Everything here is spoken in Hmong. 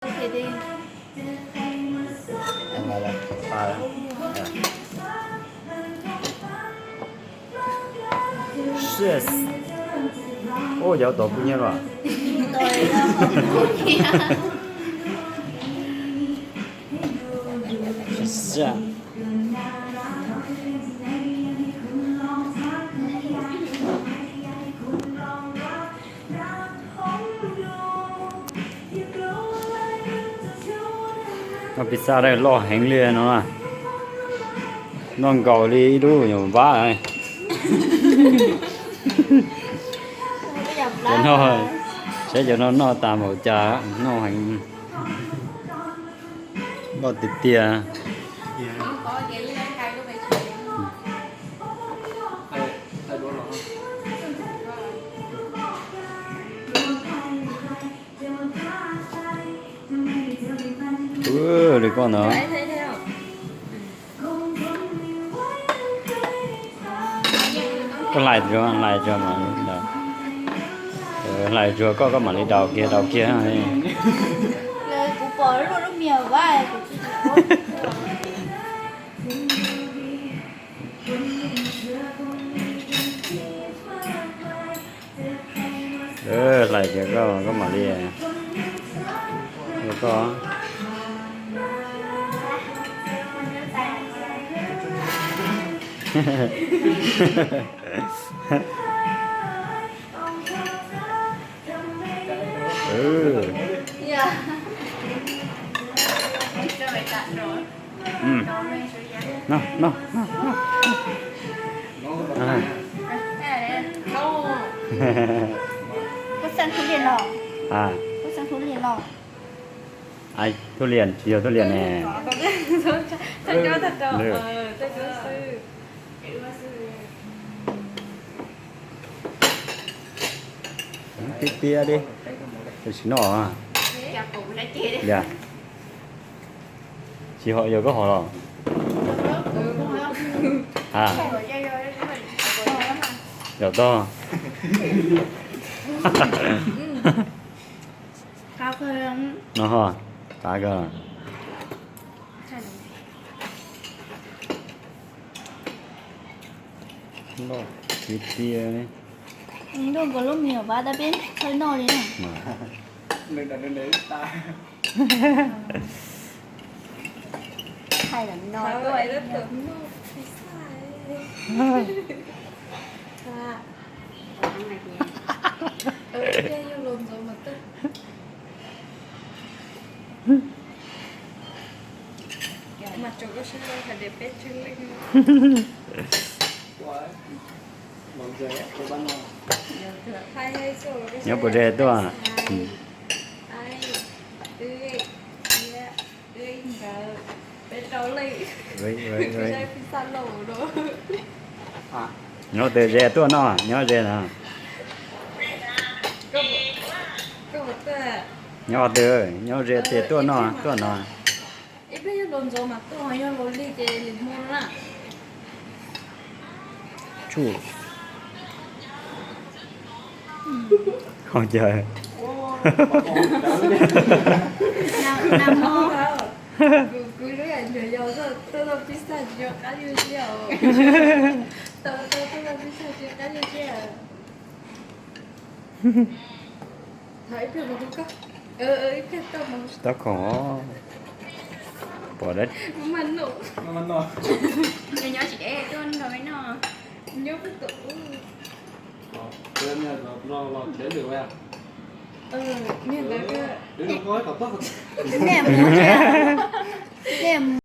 Ua li. Ua li. Ua li. Yes. Ua, yog tau kub nyiab los? Yes. Ob pis xaj loj heev li no na. Noj nkaus li ib lub nyuam vab. Cov no, saib cov no noj tas npaum cas, noj heev, noj tiag tiag. Ua li koj ntawd. Koj hlais tsuag, hlais tsuag mas li daus. Hlais tsuag koj, koj mam li daus kiag, daus kiag. Hlais kiag koj, koj mam li ua koj. Noj, noj, noj, noj. Koj xeeb thub liam los? Koj xeeb thub liam los? Thub liam, tsis yog thub liam ne. Tiag tiag li, tam sim no. Yog, tsis hom yog koj hom los? Ha, yog tog. No ho, tav kawg. Loj tiag tiag li. Ntuj, nkaus lub me nyuam vab tab peb txhawb noj li na. Hais lam no tuaj. Nyob puas ze tuaj? Nyob twg ze tuaj noj, nyob ze na. Nyob twg, nyob ze tias tuaj noj, tuaj noj. Ho cas. Tsis tau khoom. Pom dab. Nej mus, nej mus.